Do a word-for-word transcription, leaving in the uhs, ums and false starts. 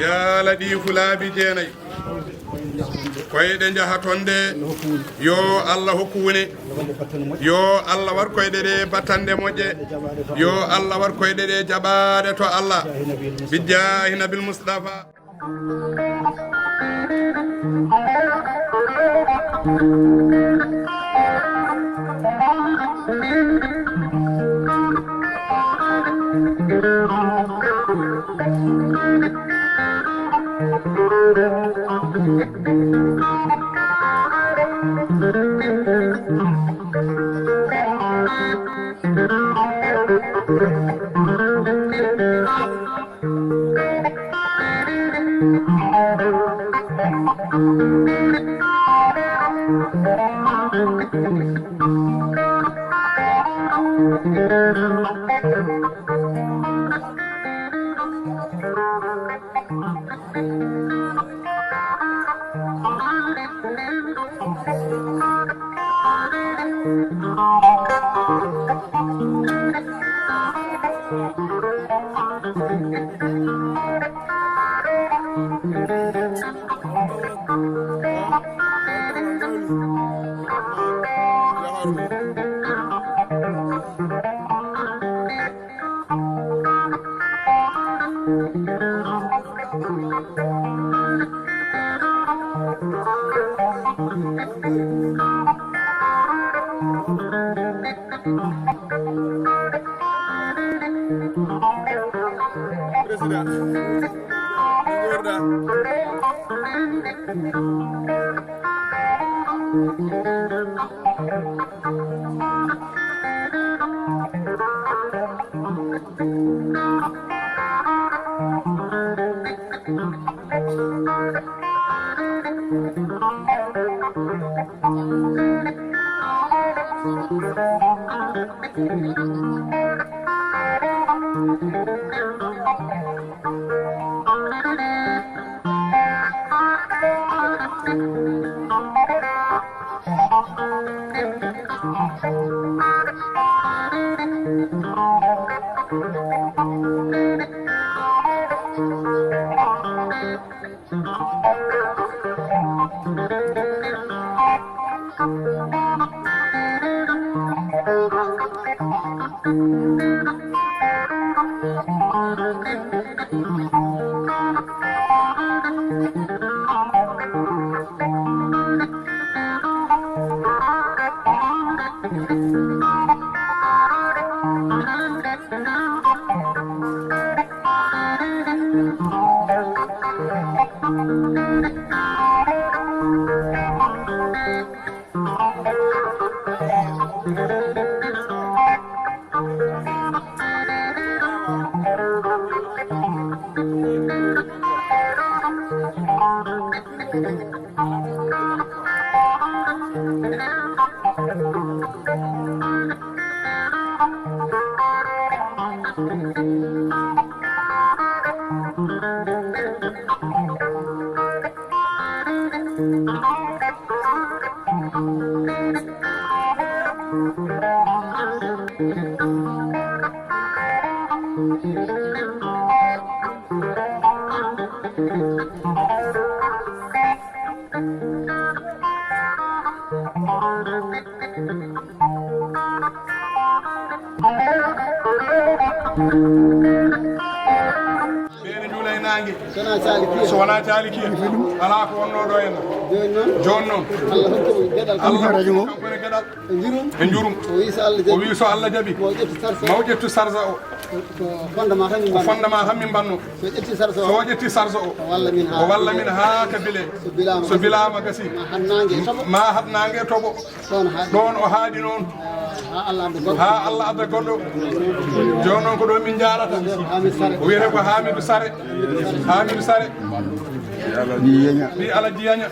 Yaa Latiifu laabi jeenayi. Koyɗe njaha toon de. Yo Allah hokku wune. Yo Allah waɗ koyɗe ɗe battande moƴƴe. Yo Allah waɗ koyɗe ɗe jaɓaade to Allah. Bijjaahi Nabil Mustafa. Président. Ɓeene njuula e naange. So wonaa caali kiye. Alaa ko wonnoo ɗo en. Jooni noon. Jooni noon. Allah hokki mo geɗal. Allah hokki mo geɗal. E njurum. E njurum. O wi so Allah jaɓi. O wi so Allah jaɓi. Ma o ƴettu sarsa o. Ma o ƴettu sarsa o. Ko fondement tan min mbanno. Ko fondement tan min mbanno. So ƴetti sarsa o. So ƴetti sarsa o. O walla min haa. O walla min haa ka bile. So bilaama. So bilaama gasi. Ma haɗ naange toɓo. Ma haɗ naange toɓo. Ɗoon haaɗi. Ɗoon o haaɗi noon. Ha Allah adda goɗɗo. Jooni noon ko ɗo min njaarata. O wiyete ko Hamidou Sare. Hamidou Sare. Ɓii Alaji Yaña.